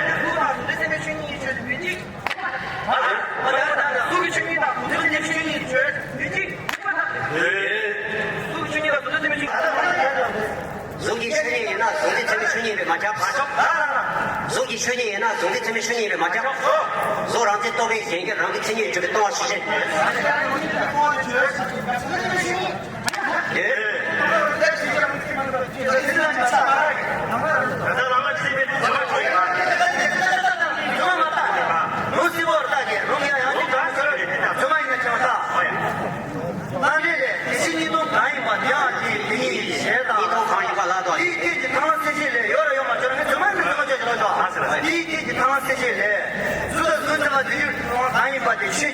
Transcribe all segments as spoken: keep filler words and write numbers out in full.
གཟུགས་དང་གཟུགས་འདས་ཚད་མའི་ཆོས་ཉིད་ཀྱི་ཆོས་སུ་མི་འཇིག་གཟུགས་ཀྱི་ཆོས་ཉིད་དང་གཟུགས་འདས་ཚད་མའི་ཆོས་ཉིད་ཀྱི་ཆོས་སུ་མི་འཇིག་གཟུགས་ཀྱི་ཆོས་ཉིད་དང་གཟུགས་འདས་ཚད་མའི་ཆོས་ཉིད། གཟུགས་ཀྱི་ཆོས་ཉིད་ཡིན་ན་གཟུགས་འདས་ཚད་མའི་ཆོས་ཉིད་ཡིན་པས་མ་ཁྱབ། གཟུགས་ཀྱི་ཆོས་ཉིད་ཡིན་ན་གཟུགས་འདས་ཚད་མའི་ཆོས་ཉིད་ཡིན་པས་མ་ཁྱབ། གཟུགས་རང་མཚན་རྟོག་པའི་གཞན་དབྱེ་རང་གི་མཚན་ཉིད་གྲུབ་པས་སྟོང་པ་ཞེས་བཤད།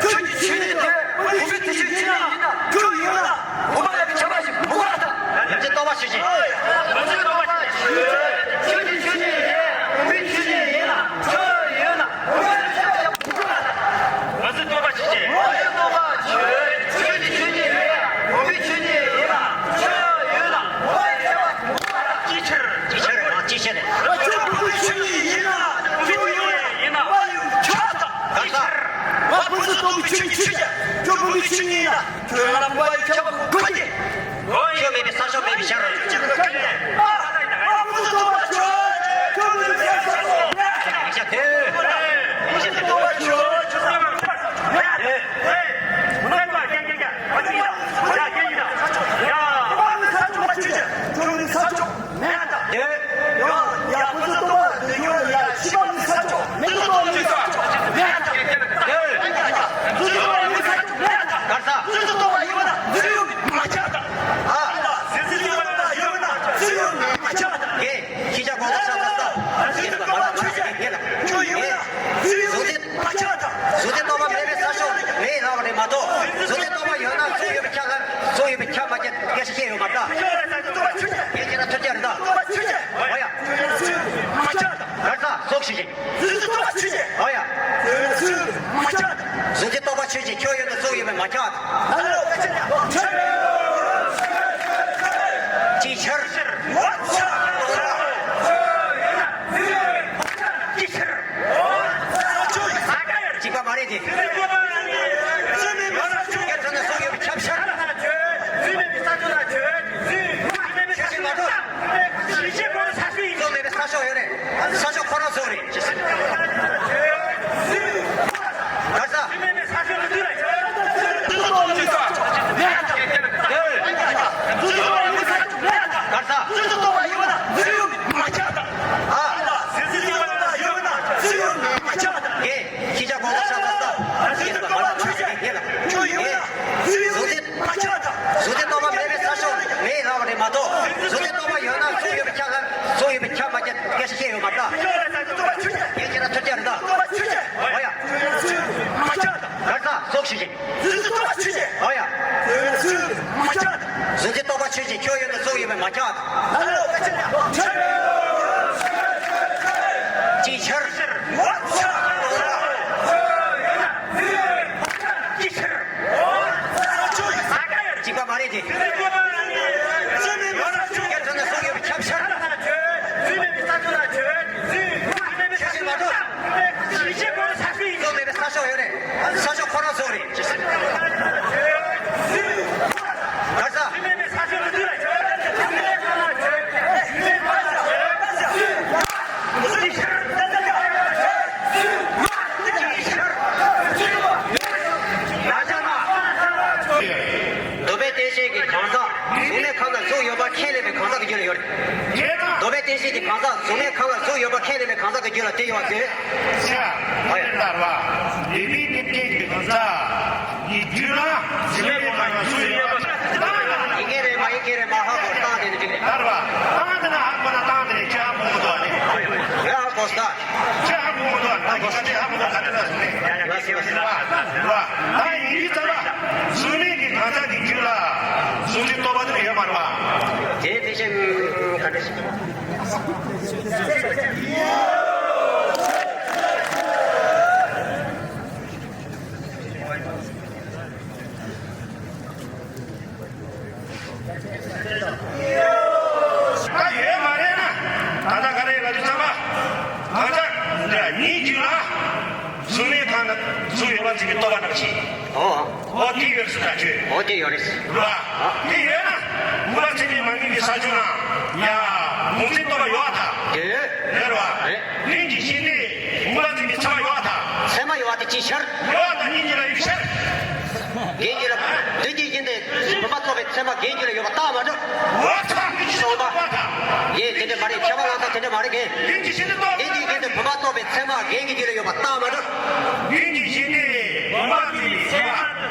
ཁྱོད་ཀྱི་ཆོས་ཉིད་དེ་བུད་མེད་དེ་ཆོས་ཉིད་ཡིན་ན། ཁྱོད་ཡོད་ན། བུད་མེད་ལ་ཁྱབ་པ་ཞིག་མི་དགོས་ལ། ད་ཡང་ཅིག་རྟོགས་པ་ཆོས་ཅན། ཁྱོད་ཀྱི་ཆོས་ཉིད་དེ་བུད་མེད་ཆོས་ཉིད་ཡིན་ན། ཁྱོད་ཡོད་ན། བུད་མེད་ལ་ཁྱབ་པ་ཞིག་མི་དགོས་ལ། ད་ང་ཚོས་རྟོགས་པ་ཆོས་ཅན། ང་ཚོས་རྟོགས་པ་ཆོས་ཅན། ཁྱོད་ཀྱི་ཆོས་ཉིད་དེ་བུད་མེད་ཆོས་ཉིད་ཡིན་ན། ཁྱོད་ཡོད་ན། བུད་མེད་ལ་ཁྱབ་པ་ཅིའི་ཕྱིར། ཅིའི་ཕྱིར། ཅིའི་ཕྱིར། ཁྱོད་བུད་མེད་ཆོས་ཉིད་ཡིན་ན། ཁྱོད་ཡོད་ན། ཡིན་ན། བུད་མེད་ལ་ཁྱབ་པ་དང་། གང་ལྟར། ང་བུ་ཚོ་སྟོང་གི་ཆོས་ཉིད་ཆོས་ཅན། ཁྱོད་བུད་མེད་ཆོས་ཉིད་ཡིན་ན། ཁྱོད་ང་ལ་བུད་མེད་ལ་ཁྱབ་པ་དགོས་ཏེ། ཁྱོད་མེད་པའི་ས་ཕྱོགས་མེད་པའི་ཕྱིར། ང་བུ་ཚོ་སྟོང་པ་ཆོས་ཅན། ཁྱོད་བུད་མེད་ལ་ཁྱབ་པ་དགོས་ཏེ། ཡིན་ཤག་དེ། ཡིན་ཤག་དེ། སྟོང་པ་ཆོས་ཅན། ཁྱོད་བུད་མེད་ལ་ཁྱབ་པ་དགོས་ཏེ། གཟུགས་ཅན་རྟོག་པ་མེད་པའི་ས་ཕྱོགས་མེད་ལབ་པ་རེད་མ་གཏོགས། གཟུགས་ཅན་རྟོག་པ་ཡོད་ན་གཟུགས་ཡོད་པའི་ཁྱབ་ལ། གཟུགས་ཡོད་པའི་ཁྱབ་མ་ཁྱབ་སྐད་ཆ་བཤད་ཡོད་མ་རེད། དེ་བྱས་ན་ཐུར་རྒྱག་རེད་ད། འོ་ཡ། གར་ས་སོགས་ཤིག་ཅིག་འོ་ཡ། གཟུགས་ཅན་རྟོག་པ་ཆོས་ཅན། ཁྱོད་ཡོད་ན་གཟུགས་ཡོད་པས་མ་ཁྱབ། ཅིའི་ཕྱིར། ཅིའི་ཕྱིར། གཅིག་པ་མ་རེད་དེ། ཁྱོད་ཚོ་ནི་སོགས་ཡོད་པའི་ཁྱབ་ཕྱིར། ཁྱོད་ཚོ་མ་གཏོགས། སོགས་མེད་པའི་ས་ཕྱོགས་ཡོད་རེད། ས་ཕྱོགས་ཁོ་རང་སོགས་རེད། གར་ས། གར་ས། ཨ། ཡེ། ཁྱི་ཅག་གོང་ལ་ཤ་ཚ་ཚ། ཡེ་ལ་མ་ལ་ཆོས་ཅན་ཡེ་ལ། ཡེ། གཟུགས་ཅན། གཟུགས་ཅན་རྟོག་པ་མེད་པའི་ས་ཕྱོགས་མེད་ལབ་པ་རེད་མ་གཏོགས། གཟུགས་ཅན་རྟོག་པ་ཡོད་ན་གཟུགས་ཡོད་པའི་ཁྱབ་ལ། གཟུགས་ཡོད་པའི་ཁྱབ་མ་ཁྱབ་སྐད་ཆ་བཤད་ཡོད་མ་རེད། ཡེ་ཁྱེད་རང་ཐུར་རྒྱག་རེད་ད། འོ་ཡ། གར་ས་སོགས་ཤིག་ཅིག་འོ་ཡ། གཟུགས་ཅན་རྟོག་པ་ཆོས་ཅན། ཁྱོད་ཡོད་ན་གཟུགས་ཡོད་པས་མ་ཁྱབ། ཅིའི་ཕྱིར། ཅིའི་ཕྱིར། གཅིག་པ་མ་རེད་དེ། ཁྱོད་ཚོ་ནི་གཟུགས་ཡོད་པའི་ཁྱབ་ཕྱིར། ཁྱོད་ཚོ་མ་གཏོགས། གཟུགས་མེད་པའི་ས་ཕྱོགས་ཡོད་རེད། ས་ཕྱོགས་ཁོ་རང་གཟུགས་རེད། གར་ས། ཡོད་རེད། རེད་དང་། རྡོ་སྦིས་བསྟན་བཅོས་ཀྱི་གང་ཟག་གཟུགས་མེད་ཁམས་ལ་གཟུགས་ཡོད་པ་ཁས་ལེན་པའི་གང་ཟག་གི་རྒྱུད་ལ་དེ་ཡོད་པ་ཟེར། ཤ། ཨ་ཡ། ལྟར་བ། རྡོ་སྦིས་བསྟན་བཅོས་ཀྱི་གང་ཟག་གི་རྒྱུད་ལ་གཟུགས་མེད་ཁམས་ལ་གཟུགས་ཡོད་པ། ཡིན་གྱི་རེད་མ་ཡིན་གྱི་རེད་མ་ཧ་གོ་སྟངས་དེ་ནི་འགྲིག་རེད། ལྟར་བ། སྟངས་དེ་ན་ཧ་གོ་ན་སྟངས་དེ་ནི་ཁྱོད་ཧ་གོ་མི་འདུག་ཨ་ནི། ཡ་ཧ་གོ་སྟངས། ཁྱོད་ཧ་གོ་མི་འདུག་ཨ་ནི། ཁྱོད་ཧ་གོ་མི་འདུག་ག་རེ་ལ་ཟེར་ནས། ཡ་ཡ་ཡ་ཡ། ད་ཡིན་གྱི་ད་བ། གཟུགས་མེད་ཀྱི་གང་ཟག་གི་རྒྱུད་ལ་གཟུགས་ཀྱི་རྟོག་པ་དེ་ཡོད་མ་རེད་བ། དེ་དེ་བཞིན་ག་འདྲ་ཞིག་ད་ཡོད་མ་རེད་ན། ད་ལྟ་ག་རེ་ལབ་དུས་ཙམ་པ། གང་ཟག་འདི་ཉིད་རྒྱུད་ལ་གཟུགས་མེད་ཁམས་ན་གཟུགས་ཡོད་པར་བརྩི་བའི་རྟོག་པ་རྣམས་ཀྱིས། ཨོ། ཨོ་དེ་ཡོད་རེད་ཟེར་ད་ཁྱོད། ཨོ་དེ་ཡོད་རེད། རེད་བ། དེ་ཡོད་ན་མུན་པ་ཚད་མས་མ་ངེས་པའི་ས་ཕྱོགས་ན་ཡང་མུན་ཚད་རྟོག་པ་ཡོད་པར་ཐལ། དེ་རེད་བ། རེད། ལྷུན་གྱིས་ཤིང་རྟས་མུན་པ་ཚད་མས་ཚད་མ་ཡོད་པར་ཐལ། ཚད་མ་ཡོད་པ་དེ་ཅིའི་ཕྱིར། ཡོད་པར་ཐལ་ཉིད་རྒྱུད་ལ་ཡོད་པའི་ཕྱིར། རྒན་རྒྱུད་ལ། ལྷུན་གྱིས་ཤིང་རྟས་མུན་པ་རྟོགས་པའི་ཚད་མ་རྒན་རྒྱུད་ལ་ཡོད་པ་རྟགས་མ་གྲུབ། འོ་ཚ་ལྷུན་གྱིས་ཤིང་རྟས་མུན་པ་ཐལ། ཡེ་དེ་འདྲ་མ་རེད། ཁྱད་པར་ལ་ད་དེ་འདྲ་མ་རེད་གས། ལྷུན་གྱིས་ཤིང་རྟས་རྟོགས། ལྷུན་གྱིས་ཤིང་རྟས་མུན་པ་རྟོགས་པའི་ཚད་མ་རྒན་གྱི་རྒྱུད་ལ་ཡོད་པ་རྟགས་མ་གྲུབ། ལྷུན་གྱིས་ཤིང་རྟས་མུན་པ་རྟོགས་པའི་ཚད་མ།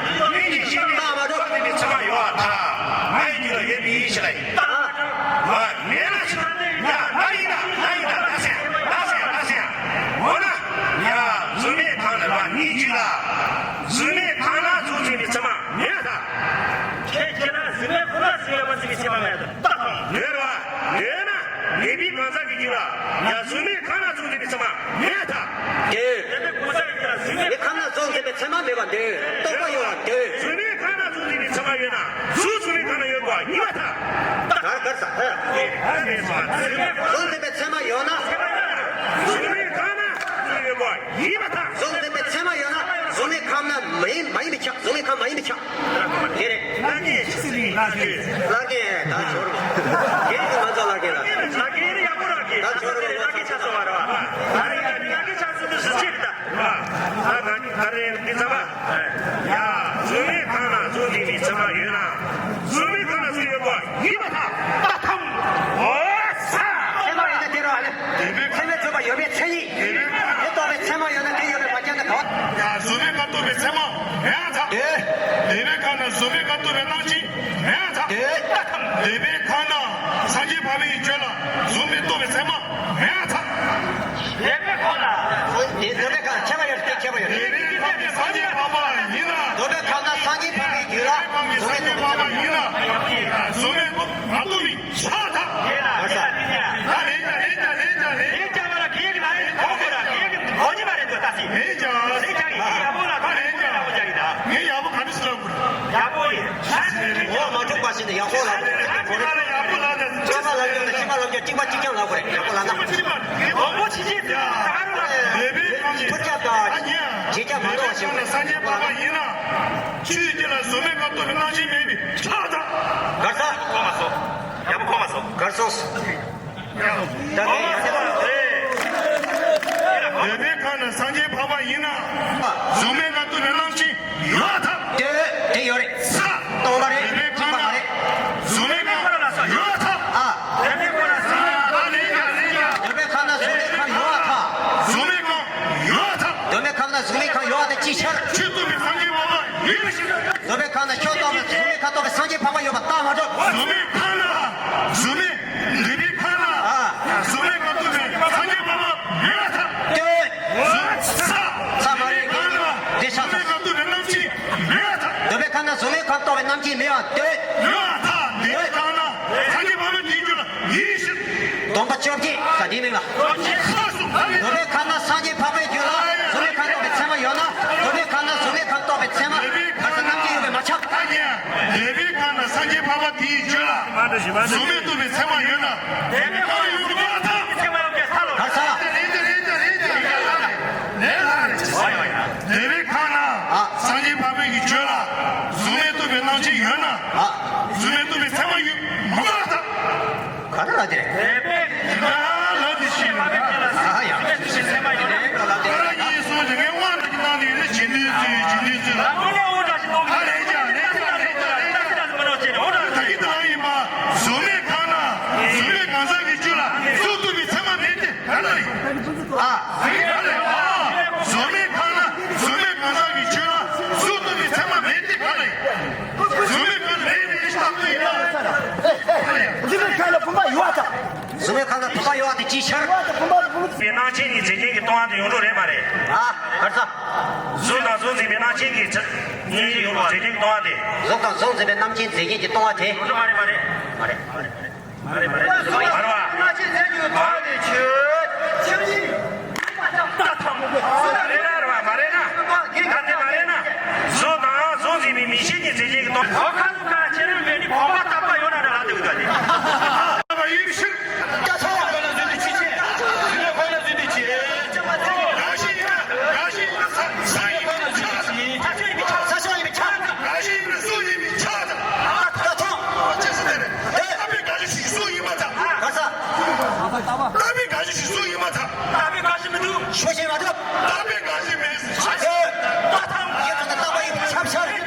ལྷུན་གྱིས་ཤིང་རྟས་མུན་པ་རྟོགས་པའི་ཚད་མ་ཡོད་པར་ཐལ། ང་ཡི་རྒྱུད་ལ་ཡོད་པའི་ཕྱིར་ལ་ཡིན། མ་མེད་ན་ཕྱིར། ཡ་ང་ཡིན་ད་ང་ཡིན་ད་ད་ཟེར་ད་ཟེར་ད་ཟེར། འོ་ན་ཡ་གཟུགས་མེད་ཁམས་ན་རེད་བ། ཉིད་རྒྱུད་ལ་གཟུགས་མེད་ཁམས་ན་གཟུགས་ཟིན་པའི་ཚད་མ་མེད་ད། ཁྱེད་ཁྱེད་ན་གཟུགས་མེད་ཁོ་ན་གཟུགས་ཡོད་པར་བརྩི་བའི་ཚད་མ་མེད་ད། རྟགས་དང་། ཡོད་རེད་བ། ཡོད་ན་ལྷུན་གྱིས་གང་ཟག་གི་རྒྱུད་ལ་ཡ་གཟུགས་མེད་ཁམས་ན་གཟུགས་ཟིན་པའི་ཚད་མ་མེད་ད། དེ་ལྷུན་གྱིས་གང་ཟག་གི་རྒྱུད་ལ་གཟུགས་མེད་ཁམས་ན་གཟུགས་ཟིན་པའི་ཚད་མ་མེད་པར་འདོད། རྟོག་པ་ཡོད་པར་འདོད། གཟུགས་མེད་ཁམས་ན་གཟུགས་ཟིན་པའི་ཚད་མ་ཡོད་ན་གཟུགས་གཟུགས་མེད་ཁམས་ན་ཡོད་པ་ཡིན་པར་ཐལ། གར་གར་ས། ཨ་ནི་ས། གཟུགས་ཟིན་པའི་ཚད་མ་ཡོད་ན། གཟུགས་མེད་ཁམས་ན་གཟུགས་ཡོད་པ་ཡིན་པར་ཐལ། གཟུགས་ཟིན་པའི་ཚད་མ་ཡོད་ན་གཟུགས་མེད་ཁམས་ན་མ་ཡིན་མ་ཡིན་པས་ཁྱབ། གཟུགས་མེད་ཁམས་མ་ཡིན་པས་ཁྱབ། དེ་རེད། ལྷ་རྒན་ཆི་ཟེར་ནི་ལྷ་རྒན། ལྷ་རྒན་ད་ཞོར་མ། རྒན་གྱི་ང་ཚོ་ལྷ་རྒན་ལ། ལྷ་རྒན་ནི་ཡག་པོ་ལྷ་རྒན། ད་ཞོར་མ། ལྷ་རྒན་ཆགས་སོང་བ་རེད་བ། ཨ་རེ་ད་ནི་ལྷ་རྒན་ཆགས་སོང་དུས་གཟི་བརྗིད་རེད་ད། ཨ་ང་ག་རེ་འདི་ཚ་བ། ཡ། གཟུགས་མེད་ཁམས་ན་གཟུགས་ཟིན་པའི་ཚད་མ་ཡོད་ན། གཟུགས་མེད་ཁམས་ན་གཟུགས་ཡོད་པ་ཡིན་པར་ཐལ། ད་ཐམ། འོ་ས། ཚད་མ་ཡིན་ན་དེ་རུ་ཨ་ལེ། ཚད་མས་རྫོགས་པ་ཡོད་པའི་མཚན་ཉིད། དེ་རྟོགས་པའི་ཚད་མ་ཡོད་ན་དེ་ཡོད་པའི་བར་ཁྱད་དུ་འགྲོ། ཡ། གཟུགས་མེད་ཁམས་རྟོགས་པའི་ཚད་མ་མེད་པར་ཐལ། ཨེ། རྡོ་སྦིས་ཁམས་ན་གཟུགས་མེད་ཁམས་རྟོགས་པའི་རྣམ་མཁྱེན་མེད་པར་ཐལ། ཨེ། རྡོ་སྦིས་ཁམས་ན་སངས་རྒྱས་འཕགས་པའི་རྒྱུད་ལ་གཟུགས་མེད་རྟོགས་པའི་ཚད་མ་མེད་པར་ཐལ། རྡོ་སྦིས་ཁམས་ན། རྡོ་སྦིས་ཁམས་ཁྱད་པར་ཡོད་དེ་ཁྱད་པར་ཡོད། རྡོ་སྦིས་ཁམས་ན་སངས་རྒྱས་འཕགས་པ་ཡིན་ན། རྡོ་སྦིས་ཁམས་ན་སངས་རྒྱས་འཕགས་པའི་རྒྱུད་ལ་གཟུགས་མེད་རྟོགས་པའི་ཚད་མ་ཡིན་ན། གཟུགས་མེད་མ་རྟོགས་པའི་ཆ་དག་ཡིན་ན། ད་ལེན་ཀྱང་ལེན་ཀྱང་ལེན་ཀྱང་ལེན། ལེན་ཀྱང་བ་ལ་གེགས་མ་རེད། གོ་དགོས་ར་གེགས་གོ་གི་མ་རེད་འདུག་ད་སི། ལེན་ཀྱང་ལེན་ཀྱང་ཡིན། ཡག་པོ་ལ་ད་ལེན་ཀྱང་ཡག་པོ་ཀྱང་ཡིན་ད། ངས་ཡག་པོ་ག་འདྲ་ཞིག་ལབ་དགོས་རེད། ཡག་པོ་ཡིན། ད་ལེན་ཀྱང་འོ་མ་འཁྲུག་པ་ཞིག་ནས་ཡག་པོ་ལབ་དགོས་རེད། ཡག་པོ་ལབ་ན་གཅིག་པ་ལབ་ཀྱང་གཅིག་པ་ལབ་ཀྱང་གཅིག་པ་གཅིག་རྐྱང་ལབ་དགོས་རེད། ཡག་པོ་ལབ་ན། གཅིག་པ་ལོ་མོ་ཆི་ཆི་ད་རུ་ལ། ལེ་བེ་ཐུར་རྒྱབ་དང་རྗེས་རྒྱབ་མ་འགྲོ་བ་ཞིག་སངས་རྒྱས་འཕགས་པ་ཡིན་ན། ཆོས་ཀྱི་ལ་གཟུགས་མེད་ཁམས་རྟོགས་པའི་རྣམ་མཁྱེན་མེད་པའི་ཆ་དག་གར་ས། གོ་མ་སོང་། ཡག་པོ་གོ་མ་སོང་། གར་སོང་། ད་གོ་མ་སོང་། རྡོ་སྦིས་ཁམས་ན་སངས་རྒྱས་འཕགས་པ་ཡིན་ན། གཟུགས་མེད་ཁམས་རྟོགས་པའི་རྣམ་མཁྱེན་ཡོད་ཐལ། དེ་དེ་ཡོད་རེད། ས། སྟོང་པ་རེད། རྡོ་སྦིས་ཁམས་ན་གཅིག་པ་མ་རེད། གཟུགས་མེད་ཁམས་ཡོད་ཐལ། ཨ། རྡོ་སྦིས་ཁམས་ན་གཟུགས་མེད་ཁམས་ཡོད་ཐལ། གཟུགས་མེད་ཁམས་ཡོད་ཐལ། རྡོ་སྦིས་ཁམས་ན་གཟུགས་མེད་ཁམས་ཡོད་པ་དེ་ཅིའི་ཕྱིར། ཆོས་རྟོགས་པའི་སངས་རྒྱས་འཕགས་པ་ཡིན་པའི་ཕྱིར། རྡོ་སྦིས་ཁམས་ན་ཆོས་རྟོགས་པའི་གཟུགས་མེད་ཁམས་རྟོགས་པའི་སངས་རྒྱས་འཕགས་པ་ཡོད་པ་རྟགས་མ་གྲུབ། གཟུགས་མེད་ཁམས་ན་གཟུགས་མེད། རྡོ་སྦིས་ཁམས་ན་ཨ། གཟུགས་མེད་ཁམས་རྟོགས་པའི་སངས་རྒྱས་འཕགས་པ་མེད་པར་ཐལ། ལྟོས། ས། ས་མ་རེད། རྡོ་སྦིས་ཁམས་ན་དེ་ཆགས་སོང་། གཟུགས་མེད་ཁམས་རྟོགས་པའི་རྣམ་མཁྱེན་མེད་པར་ཐལ། རྡོ་སྦིས་ཁམས་ན་གཟུགས་མེད་ཁམས་རྟོགས་པའི་རྣམ་མཁྱེན་མེད་པར་ལྟོས། མེད་པར་ཐལ། རྡོ་སྦིས་ཁམས་ན་སངས་རྒྱས་འཕགས་པའི་དེའི་རྒྱུད་ལ་ཡིན་ཕྱིར། སྡོམ་པ་བཅོ་བརྒྱད་ས་དེའི་མིང་ལ། རྡོ་སྦིས་ཁམས་ན་སངས་རྒྱས་འཕགས་པའི་རྒྱུད་ལ་གཟུགས་མེད་ཁམས་རྟོགས་པའི་ཚད་མ་ཡོད་ན། རྡོ་སྦིས་ཁམས་ན་གཟུགས་མེད་ཁམས་རྟོགས་པའི་ཚད་མ་ག་ས་རྣམ་མཁྱེན་ཡོད་པས་མ་ཁྱབ། རྡོ་སྦིས་ཁམས་ན་སངས་རྒྱས་འཕགས་པ་དེའི་རྒྱུད་ལ་གཟུགས་མེད་རྟོགས་པའི་ཚད་མ་ཡོད་ན། རྡོ་སྦིས་ཁམས་ན་ཡོད་པའི་མ་ཐག་ག་ས། རྡོ་སྦིས་ཁམས་ན་སངས་རྒྱས་འཕགས་པའི་གི་རྒྱུད་ལ་གཟུགས་མེད་རྟོགས་པའི་རྣམ་མཁྱེན་ཡོད་ན། གཟུགས་མེད་རྟོགས་པའི་ཚད་མ་ཡོད་མ་ཐག་ག་རེ་ལབ་དེ་རེད། ད་ལབ་དེ་ཤེས་མ་རེད། ཨ་ཡ། ད་ར་ཉིད་སོང་དེ་ངས་དབང་དུ་གནང་ནས་ནི་བྱེད་དུས་ཚུལ་བྱེད་དུས་ཚུལ་ལ། ཨ་རེད་ཀྱང་རེད་ཀྱང་རེད་ཀྱང་རེད་ཀྱང་རེད་ཀྱང་ད་གི་ད་ཡིན་པ་གཟུགས་མེད་ཁམས་ན་གཟུགས་མེད། གཟུགས་འཛིན་པའི་རྣམ་མཁྱེན་གྱི་ཚུལ་ཉིད་ཡོད་པ་རྗེས་དྲན་གྱི་སྟོང་པ་སྟེ། གཟུགས་དང་གཟུགས་འཛིན་པའི་རྣམ་མཁྱེན་རྫས་ཉིད་ཀྱིས་སྟོང་པ་སྟེ། མ་རེད་མ་རེད། མ་རེད་མ་རེད། མ་རེད་མ་རེད། མ་རེད་བ། རྣམ་མཁྱེན་རྫས་ཉིད་ཀྱི་སྟོང་པ་སྟེ་ཆོས་ཅན། ད་ཐམ་པོ་གཟུགས་དང་རེད་ན་རེད་བ་མ་རེད་ན། ད་དེ་མ་རེད་ན། གཟུགས་དང་གཟུགས་འཛིན་པའི་མིག་ཤེས་ཀྱི་རྫས་ཉིད་ཀྱིས་སྟོང་པ། ཁ་ཟུག་ཁ་ཁྱེད་རང་མེད་ནི་གོམ་པ་བཏགས་པ་ཡོད་ན་ར་ལ་དེ་གི་ད་དེ། ད་བ་ཡིན་ཕྱིར། ད་ཐོག་ཁོ་ན་བཟོས་ཏེ་ཅི་བྱེད། ཟིན་ན་ཁོ་ན་བཟོས་ཏེ་ཅི་བྱེད། རང་བཞིན་ཡིན་ན་རང་བཞིན་ཡིན་ན་ས་ས་ཡིན་ཁོ་ན་བཟོས་ཏེ་ཅི་བྱེད། ས་ཕྱོགས་ཡིན་པའི་ཆ། ས་ཕྱོགས་ཡིན་པའི་ཆ། རང་བཞིན་ཡིན་ན་སུ་ཡིན་པའི་ཆ་དང་། ད་ཐོག་ཅི་ཟེར་ནས་རེད། ལྟ་བའི་དགག་གཞི་ཞིག་སུ་ཡིན་པ་དང་། ག་ས། ལྟ་བའི་དགག་གཞི་ཞིག་སུ་ཡིན་པ་དང་། ལྟ་བའི་དགག་གཞི་མི་འདུག་ཤོ་ཤེས་མ་ཐུབ། ལྟ་བའི་དགག་གཞི་མེད། ཨ་ཙི། ད་ཐང་། ཡེ་ད་ད་ལྟ་བ་ཡིན་པའི་ཆ་ཕྱར། ཆ་ཕྱར།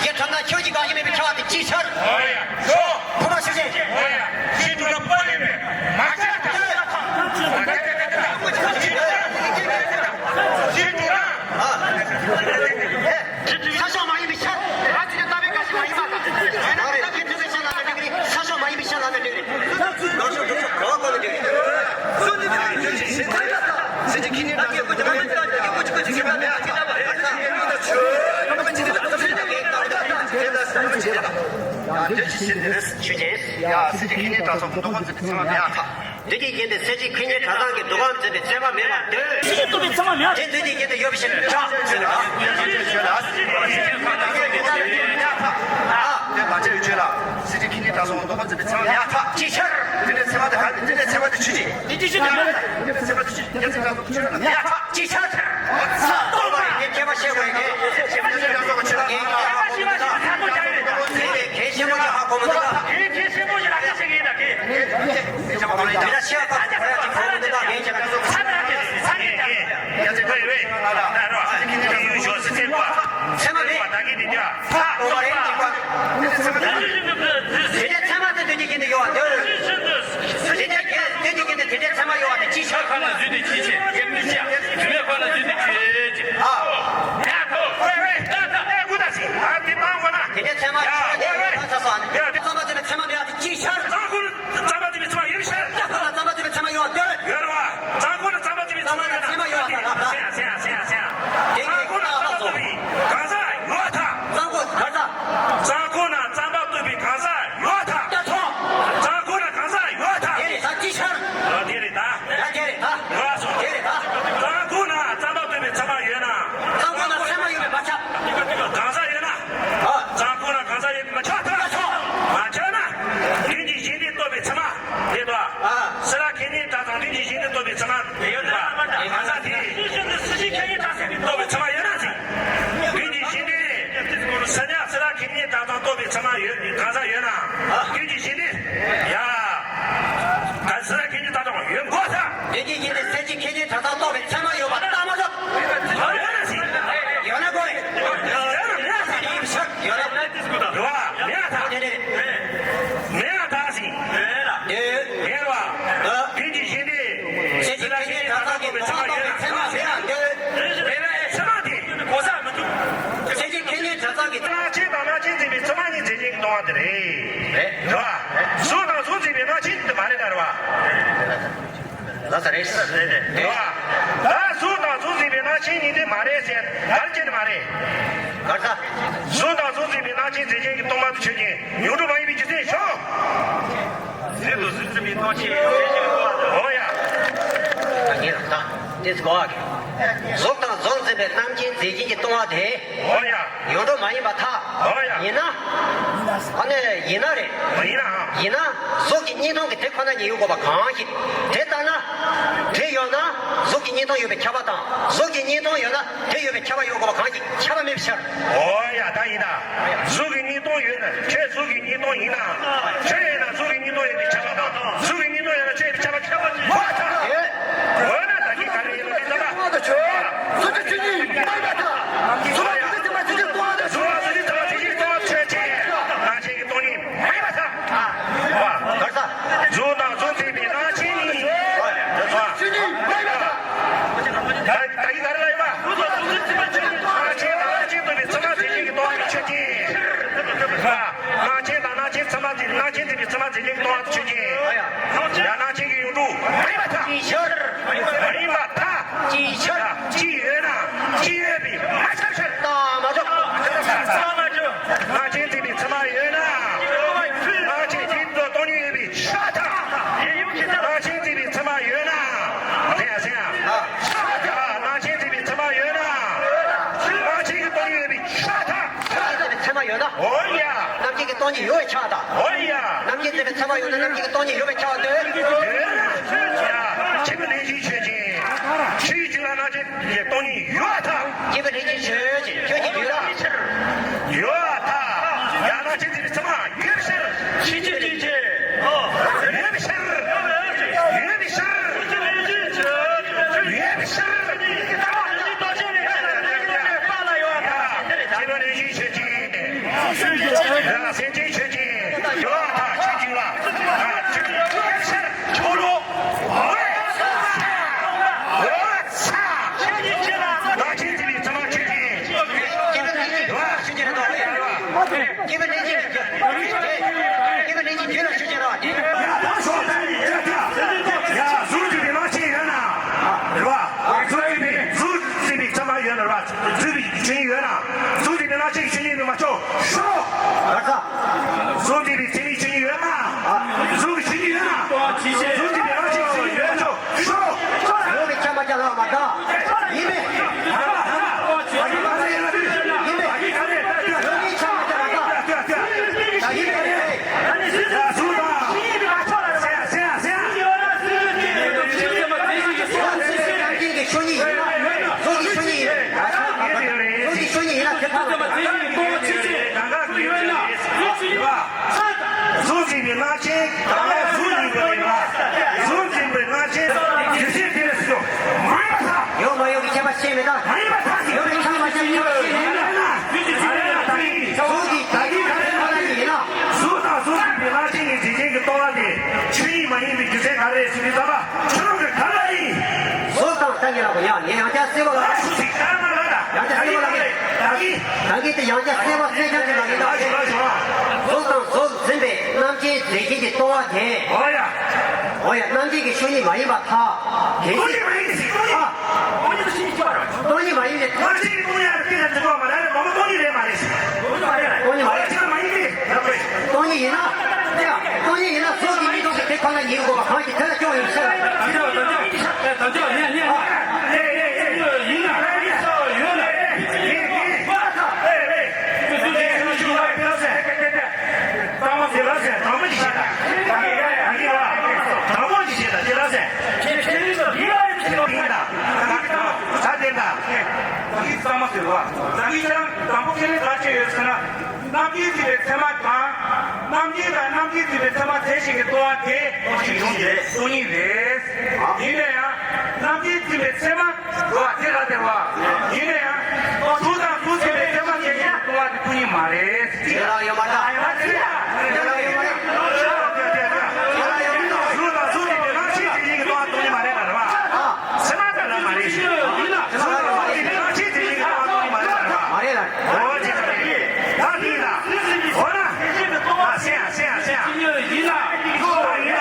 ཡེ་ཁྲ་ན་ཁྱོད་ཀྱི་དགག་གཞི་མེད་པའི་ཁྱབ་པ་དེ་ཅིའི་ཕྱིར། ཨོ་ཡ། ཤོ། ཕུ་མ་ཤུ་ཤེ། ཨོ་ཡ། ཤི་ཏུ་ན་པ་ཡིན་པས་མ་ཆགས་ཐལ། ཤི་ཏུ་ན། ཤི་ཏུ་ན། ས་ཕྱོགས་མ་ཡིན་པའི་ཕྱིར། ང་ཚོས་ལྟ་བའི་དགག་གཞི་མ་ཡིན་པ་དང་། ཡོད་ན་ལྟ་བའི་ཕྱིར་ལ་འགྲིག་རེད། ས་ཕྱོགས་མ་ཡིན་པའི་ཕྱིར་ལ་འགྲིག་རེད། ལོག་ཕྱོགས་སྒྲུབ་ཕྱོགས་ག་བ་གོ་ན་འགྲིག་རེད། ཆོས་ཅན། ཡ་སྲིད་ཀྱི་ཁེ་ཉེན་གྲགས་ཚོགས་ཀྱི་འདུ་ཁང་འཛིན་པའི་ཚད་མ་མེད་ཡ་ཐག་འདུས་ཀྱི་རྒྱན་ཏེ་སྲིད་ཀྱི་ཁེ་ཉེན་གྲགས་ཚང་གི་འདུ་ཁང་འཛིན་པའི་ཚད་མ་མེད་པར་འདོད། ཁེ་ཉེན་གྲགས་ཚང་མེད་པ་དེ་འདུས་ཀྱི་རྒྱན་ཏེ་ཡོད་པའི་ཕྱིར་གྲགས་ཟེར་ལ། ཁེ་ཉེན་གྲགས་ཚང་གི་འདུ་ཁང་འཛིན་པའི་ཚད་མ་མེད་ཡ་ཐག་ཨ། དེ་ལ་ཆ་ཡོད་ཆོས་ལ། སྲིད་ཀྱི་ཁེ་ཉེན་གྲགས་ཚང་གི་འདུ་ཁང་འཛིན་པའི་ཚད་མ་མེད་ཡ་ཐག་ཅིའི་ཕྱིར། དེ་འདྲའི་ཚད་མ་དེ་ག་དེ་འདྲའི་ཚད་མ་དེ་ཆོས་ཅན། དེ་ཅིའི་ཕྱིར། དེ་འདྲའི་ཚད་མ་དེ་ཆོས་ཅན། ཡ་ཐག་ཅིའི་ཕྱིར། སྟོང་པ་ཡིན་པའི་ཁྱད་པར་ཤེས་དགོས་ཀྱི། ཁྱད་པར་ཤེས་པ་ཞིག་ཧ་གོ་མི་འདུག་ག་གལ་ཆེན་པོ་ཞིག་ལ་ཁ་ཤས་ཀྱིས་ཡིན་ད་གི། དེ་འདྲ་ཤེས་པ་ཁོ་རང་གི་གོ་མི་འདུག་ག་གལ་ཆེན་པོ་ཚ་ན་གི་ཚ་ནི་ད་གི། ཚ་ན་གི་ཡུལ་ཕྱོགས་སུ་བཙན་པ། ཚད་མ་མེད། ད་གི་དེ་འདྲ་ཐག་སྟོང་པ་རེད་འགྲིག་པ། དེ་ཚད་མ་མེད། དེ་འདྲའི་ཚད་མ་དེ་འདོད་ཀྱི་ཡིན་ད་ཡོད་པ་འདོད། དེ་འདྲའི་ཁྱེད་འདོད་ཀྱི་ཡིན་ད་དེ་འདྲའི་ཚད་མ་ཡོད་པ་དེ་ཅིའི་ཕྱིར། ཁ་ན་བཟོས་ཏེ་ཅི་བྱེད། ཡེ་མི་བྱ། དེ་མེད་ཁ་ན་བཟོས་ཏེ་ཅི་བྱེད། ཨ། ཡ་ཐོ། ཝེ་ཝེ། ད་ད་ཨེ་གུ་ད་སི། ཨ་དེ་མང་བ་ན། དེ་འདྲའི་ཚད་མ་ཡོད་པ་དེ་ཡོད་ཚ་ས་ནི། ཡ་ཚང་མ་དེ་ཚད་མ་མེད་པ་དེ་ཅིའི་ཕྱིར། ཚང་ཁུར་ཚང་མ་དེ་ཚད་མ་ཡོད་ཕྱིར། ཚང་མ་དེ་ཚད་མ་ཡོད་དེ། ཡོད་རེད་བ། གཙང་ཁོག་ན་རྩམ་པ་བཏུས་པའི་རྩམ་པ་ཡོད་ན། ཚད་མ་ཡོད་པ་དང་། གཙང་ཁོག་ན་རྩམ་པ་བཏུས་པའི་གང་ཟག་ཡོད་ཐལ། གཙང་ཁོག་ག་ས། གཙང་ཁོག་ན་རྩམ་པ་བཏུས་པའི་གང་ཟག་ཡོད་ཐལ། ལྟ་ཐོག་གཙང་ཁོག་ན་གང་ཟག་ཡོད་ཐལ། དེ་རེད་ད་ཅིའི་ཕྱིར། ཨ་དེ་རེད་ད། ད་དེ་རེད་ད། ཡོད་སོང་། དེ་རེད་ད། གཙང་ཁོག་ན་རྩམ་པ་བཏུས་པའི་ཚད་མ་ཡོད་ན། གཙང་ཁོག་ན་ཚད་མ་ཡོད་པས་མ་ཁྱབ། གང་ཟག་ཡོད་ན། ཨ། གཙང་ཁོག་ན་གང་ཟག་ཡོད་པས་མ་ཁྱབ་ཐལ། མ་ཁྱབ་ན། དུས་ཀྱི་གཞན་ལྡན་རྟོགས་པའི་ཚད་མ། རེད་དོ། ཨ། སེ་ར་ཁེ་ཉེན་གྲགས་ཚང་དུས་ཀྱི་གཞན་ལྡན་རྟོགས་པའི་ཚད་མ་ཡོད་པ། གང་ཟག་དེ། སྲིད་ཀྱི་ཁེ་ཉེན་གྲགས་ཚང་གི་རྟོགས་པའི་ཚད་མ་ཡོད་ན་ཟིན། དུས་ཀྱི་གཞན་ལྡན། ས་ཉག་སེ་ར་ཁེ་ཉེན་གྲགས་ཚང་རྟོགས་པའི་ཚད་མ་ཡོད་གང་ཟག་ཡོད་ན། དུས་ཀྱི་གཞན་ལྡན། ཡ། ད་སེ་ར་ཁེ་ཉེན་གྲགས་ཚང་ཡོད་དགོས་ས། དུས་ཀྱི་གཞན་ལྡན་སྲིད་ཀྱི་ཁེ་ཉེན་གྲགས་ཚང་རྟོགས་པའི་ཚད་མ་ཡོད་པ་ལྟ་མ་ཐུབ། ཡོད་ན་ཟིན། ཡོད་ན་དགོས་རེད། ཡོད་ན་མེད་ས་ཡིན་ཤག་ཡོད་ན། རེད་བ། མེད་ཡ་ཐག་ཟིན། མེད་ཡ་ཐག་ཟིན། མེད་ལ། དེ། མེད་བ། ཨ། དུས་ཀྱི་གཞན་ལྡན། སྲིད་ཀྱི་ཁེ་ཉེན་གྲགས་ཚང་གི་རྟོགས་པའི་ཚད་མ་མེད་ཡ་འདོད། མེད་པའི་ཚད་མ་དེ་གོ་ས་མི་ཐུབ། སྲིད་ཀྱི་ཁེ་ཉེན་གྲགས་ཚང་གི་རྣམ་མཁྱེན་དང་རྣམ་མཁྱེན་འཛིན་པའི་ཚད་མ་གཉིས་འཛིན་བྱེད་ཀྱི་སྟོང་པ་དེ་རེད། རེད། རེད་བ། གཟུགས་དང་གཟུགས་འཛིན་པའི་རྣམ་མཁྱེན་དེ་མ་རེད་ད་རེད་བ། ལ་ས་རེད། རེད་རེད། རེད་བ། ད་གཟུགས་དང་གཟུགས་འཛིན་པའི་རྣམ་མཁྱེན་གཉིས་དེ་མ་རེད་ཟེར་ག་རེ་བྱས་ནས་མ་རེད། ག་རེ་ད། གཟུགས་དང་གཟུགས་འཛིན་པའི་རྣམ་མཁྱེན་འཛིན་མཁན་གྱི་སྟོང་པ་དེ་ཆོས་ཅན། ཡོངས་གྲུབ་མ་ཡིན་པའི་རྒྱུ་མཚན་ཤོག་གཟུགས་དང་གཟུགས་འཛིན་པའི་རྣམ་མཁྱེན་འཛིན་མཁན་གྱི་སྟོང་པ་དེ། འོ་ཡ། ད་ངས་ལབ་ད། དེ་གོ་བ་གི། གཟུགས་དང་གཟུགས་འཛིན་པའི་རྣམ་མཁྱེན་འཛིན་མཁན་གྱི་སྟོང་པ་དེ། འོ་ཡ། ཡོངས་གྲུབ་མ་ཡིན་པར་ཐལ། འོ་ཡ། ཡིན་ན། ཨ་ནི་ཡིན་ན་རེད། མ་ཡིན་ན། ཡིན་ན། གཟུགས་ཀྱི་གཉིས་སྟོང་གི་དེ་ཁོ་ན་ཉིད་ཡོད་དགོས་པ་གང་ཞིག་དེ་ལྟ་ན། དེ་ཡོད་ན། གཟུགས་ཀྱི་གཉིས་སྟོང་ཡོད་པའི་ཁྱབ་པ་དང་། གཟུགས་ཀྱི་གཉིས་སྟོང་ཡོད་ན། དེ་ཡོད་པའི་ཁྱབ་པ་ཡོད་དགོས་པ་གང་ཞིག་ཁྱབ་པ་མེད་པའི་ཕྱིར། འོ་ཡ་ད་ཡིན་ད། གཟུགས་ཀྱི་གཉིས་སྟོང་ཡོད་ན་ཁྱོད་གཟུགས་ཀྱི་གཉིས་སྟོང་ཡིན་ན། ཁྱོད་ཡིན་ན་གཟུགས་ཀྱི་གཉིས་སྟོང་ཡོད་པའི་ཁྱབ་པ་དང་གཟུགས་ཀྱི་གཉིས་སྟོང་ཡོད་ན་ཁྱོད་ཡོད་པའི་ཁྱབ་པ་ཁྱབ་པ་ཅི་ཡོད་ད། འོ་ན་ད་གིན་ག་རེ་ཡིན་ལ་མི་ད་ད། གཟུགས་ཀྱི་ཆོས་ཉིད་མ་ཡིན་པར་ཐལ། གཟུགས་ལ་གཟུགས་ཀྱི་ཚད་མ་གཟུགས་ཀྱི་སྟོང་པ་དང་། གཟུགས་ལ་གཟུགས་ཀྱི་ཚད་མ་གཟུགས་ཀྱི་སྟོང་པ་ཆོས་ཅན། རྣམ་མཁྱེན་གྱི་སྟོང་ཉིད་མ་ཡིན་པར་ཐལ། འཛིན་ལེགས་གཏོང་བ་ཆོས་ཅན། ཡང་རྣམ་མཁྱེན་གྱི་ཡོངས་གྲུབ་མ་ཡིན་པར་ཐལ། ཅིའི་ཕྱིར། མ་ཡིན་པར་ཐལ། ཅིའི་ཕྱིར། ཅི་ཡོད་ན་ཅི་ཡོད་པའི་མ་ཁྱབ་ཕྱིར། ད་མ་ཁྱབ། རྣམ་མཁྱེན་འཛིན་པའི་ཚད་མ་ཡོད་ན། རྣམ་མཁྱེན་འཛིན་པའི་ཚད་མ་ཡོད་ན། ཆོས་ཅན། རྣམ་མཁྱེན་འཛིན་པའི་ཚད་མ་ཡོད་ན། ཟེར་ཡ་ཟེར་ཡ། རྣམ་མཁྱེན་འཛིན་པའི་ཚད་མ་ཡོད་ན། རྣམ་མཁྱེན་གྱི་སྟོང་ཉིད་ཡོད་པའི་ཕྱིར་ཐལ། རྣམ་མཁྱེན་འཛིན་པའི་ཚད་མ་ཡོད་ན། འོ་ཡ། རྣམ་མཁྱེན་གྱི་སྟོང་ཉིད་ཡོད་པའི་ཕྱིར་ཐལ། འོ་ཡ། རྣམ་མཁྱེན་འཛིན་པའི་ཚད་མ་ཡོད་ན་རྣམ་མཁྱེན་གྱི་སྟོང་ཉིད་ཡོད་པའི་ཕྱིར་ཐལ། ཡོད་ན། ཡ། ཆོས་ཀྱི་ལས་གཞི་ཆོས་ཅན། ཆོས་ཀྱི་རྒྱུད་ལ་རྣམ་མཁྱེན་གྱི་སྟོང་ཉིད་ཡོད་པར་ཐལ། སྐྱེས་བུ་རིགས་ཀྱི་ཆོས་ཅན། ཆོས་ཀྱི་རྒྱུད་ལ། ཡོད་པར་ཐལ། ཡང་རྣམ་མཁྱེན་འཛིན་པའི་ཚད་མ་ཡོད་པའི་ཕྱིར། ཆོས་ཀྱི་རྒྱུད་ཅན། ཡོད་པའི་ཕྱིར། ཡོད་པའི་ཕྱིར། ཡོད་པའི་ཕྱིར། ཡ། སྐྱེས་བུ་རིགས་ཀྱི་ཆོས་ཅན། ཡ། སེམས་ཅན་ཆོས་ཅན། ཡོད་པར་ཐལ། ཆོས་ཅན་ལ། ཡ། ཆོས་ཅན་ཡོད་པའི་ཕྱིར། ཁྱོད་རོ། འོད་ཚ། འོད་ཚ། རྣམ་མཁྱེན་འཛིན་པའི་ཚད་མ་ཆོས་ཅན། སྐྱེས་བུ་རིགས་ཀྱི་རྒྱུད་ལ་ཆོས་ཅན་རེད་བ། ཡ། ད་ཤོག་ཡ། ཡ། གཟུགས་འཛིན་པའི་རྣམ་མཁྱེན་ཡོད་ན། རེད་བ། གཟུགས་འཛིན་པའི། གཟུགས་འཛིན་པའི་ཚད་མ་ཡོད་ན་རེད་བ། འཛིན་པའི་ཆོས་ཉིད་ཡོད་ན། གཟུགས་འཛིན་པའི་རྣམ་མཁྱེན་གྱི་ཆོས་ཉིད་ཡོད་མ་ཆོག་ཤོག་གཟུགས་འཛིན་པའི་ཚད་མའི་ཆོས་ཉིད་ཡོད་ན། གཟུགས་ཀྱི་ཆོས་ཉིད་ཡོད་ན། གཟུགས་འཛིན་པའི་རྣམ་མཁྱེན་གྱི་ཆོས་ཉིད་ཡོད་མ་ཆོག་ཤོག་ཡོད་པའི་ཁྱབ་པ་ཅན་ལ་མ་བཏགས། ཡིན་པས། ཡིན་པས། ཡོད་པའི་ཁྱབ་པ་ཅན་ལ་མ་བཏགས། ཡིན་པས། རྣམ་མཁྱེན་གྱི་ཆོས་ཉིད་ཡིན་ན། གཟུགས་ཀྱི་ཆོས་ཉིད་ཡིན་ན། གཟུགས་ཀྱི་ཆོས་ཉིད་ཡིན་ན་དེ་ལྟ་བུ། གཟུགས་འཛིན་པའི་རྣམ་མཁྱེན་གང་ལ་གཟུགས་ཡིན་པ་ཡིན་ལ། གཟུགས་འཛིན་པའི་རྣམ་མཁྱེན་རྒྱུ་མཚན་དེ་ལས་སུ་མ་ཡིན་པར་ཐལ། ཡོད་མ་ཡོད་ཀྱི་ཁྱད་པར་ཤེས་མི་དང་། མ་ཡིན་པར་ཐལ་ཟེར། ཡོད་པའི་ཁྱབ་པ་ཅན་ཁྱབ་པ་ཤེས་མི་དང་། གཟུགས་ཀྱི་བདག་གིས་ག་རེ་ལབ་ན་ཡིན་ན། གཟུགས་དང་གཟུགས་འཛིན་པའི་རྣམ་མཁྱེན་གྱི་འཛིན་རྐྱེན་གྱི་ལྟོ་བ་དེ་ཆོས་ཉིད་མ་ཡིན་པའི་རྒྱུ་མཚན་ག་རེ་རེད་ཟེར་དུས་ཙམ་པ། ཁྱོད་རང་གི་ག་ལ་ཡིན། གཟུགས་དང་། ད་ངས་ལབ་དགོས་ཡ། ངས་ཡང་བསྐྱར་གསལ་པོ་ལབ། ཡང་བསྐྱར་གསལ་པོ་ལབ་ཀྱི། ད་གིན། ད་གིན་དེ་ཡང་བསྐྱར་གསལ་པོ་གསལ་རྐྱང་ཅིག་ལབ་ཀྱི་འདུག་གཟུགས་དང་གཟུགས་འཛིན་པའི་རྣམ་མཁྱེན་འཛིན་རྐྱེན་གྱི་ལྟོ་བ་དེ། འོ་ཡ། འོ་ཡ། རྣམ་མཁྱེན་གྱི་ཆོས་ཉིད་མ་ཡིན་པར་ཐལ། དེ་སྟོང་ཉིད་མ་ཡིན་ཏེ། ཨ། སྟོང་ཉིད་མ་ཡིན་ཏེ། རྣམ་མཁྱེན་གྱི་སྟོང་ཉིད་ཡང་དེ་ལ་འཛིན་པ་མ་རེད། མ་མ་སྟོང་ཉིད་རེད་མ་རེད། སྟོང་ཉིད་མ་རེད། སྟོང་ཉིད་མ་ཡིན་ཏེ། སྟོང་ཉིད་ཡིན་ན། ཡ། སྟོང་ཉིད་ཡིན་ན་གཟུགས་ཀྱི་གཉིས་སྟོང་གི་དེ་ཁོ་ན་ཉིད་དགོས་པ་གང་ཞིག་དེ་ལ་སྐྱོན་ཡོད་ཟེར། ད་ཅོག་ད་ཅོག་ད་ཅོག་ཡིན་ན། ཡིན་ན། ཡིན་ན། དང་པོ་ཞིག་ལ་ཟེར། དང་པོ་ཞིག་བྱེད་དང་། དང་པོ་ཞིག་བྱེད་དང་། དེ་ལ་ཟེར། ད་དེ་ད། ད་གི་གཙང་མ་ཟེར་བ། ད་གི་ཁྱེད་རང་དང་པོ་ཁས་ལེན་ག་བྱས་ཡོད་ཟེར་ན། རྣམ་མཁྱེན་འཛིན་པའི་ཚད་མ་དང་། རྣམ་མཁྱེན་དང་རྣམ་མཁྱེན་འཛིན་པའི་ཚད་མ་དེ་བཞིན་གྱི་ལྟོ་བ་དེ་སྟོང་ཉིད་རེད། སྟོང་ཉིད་རེད། ཡིན་ན་ཡང་རྣམ་མཁྱེན་འཛིན་པའི་ཚད་མ་དེ་ལ་དེ་བ། ཡིན་ན་ཡང་གཟུགས་དང་གཟུགས་འཛིན་པའི་ཚད་མ་དེ་བཞིན་གྱི་ལྟོ་བ་དེ་སྟོང་ཉིད་མ་རེད། དེ་ལ་ཡོད་མ་རེད། དེ་ལ་ཡོད་མ་རེད། གཟུགས་དང་གཟུགས་འཛིན་པའི་རྣམ་ཤེས་དེ་བཞིན་གྱི་ལྟོ་བ་སྟོང་ཉིད་མ་རེད་ལ་རེད་བ། ཚད་མ་དེ་ལ་མ་རེད། གཟུགས་དང་གཟུགས་འཛིན་པའི་རྣམ་ཤེས་དེ་བཞིན་གྱི་ལྟོ་བ་སྟོང་ཉིད་མ་རེད་ལ་རེད་བ། མ་རེད་ལ། འོ་ཅེ་ད་དེ་ལ། འོ་ན། ཨ་སེ་ཡ་སེ་ཡ་སེ་ཡ། ཡིན་ལ། ཡིན་ལ། འོ་ན།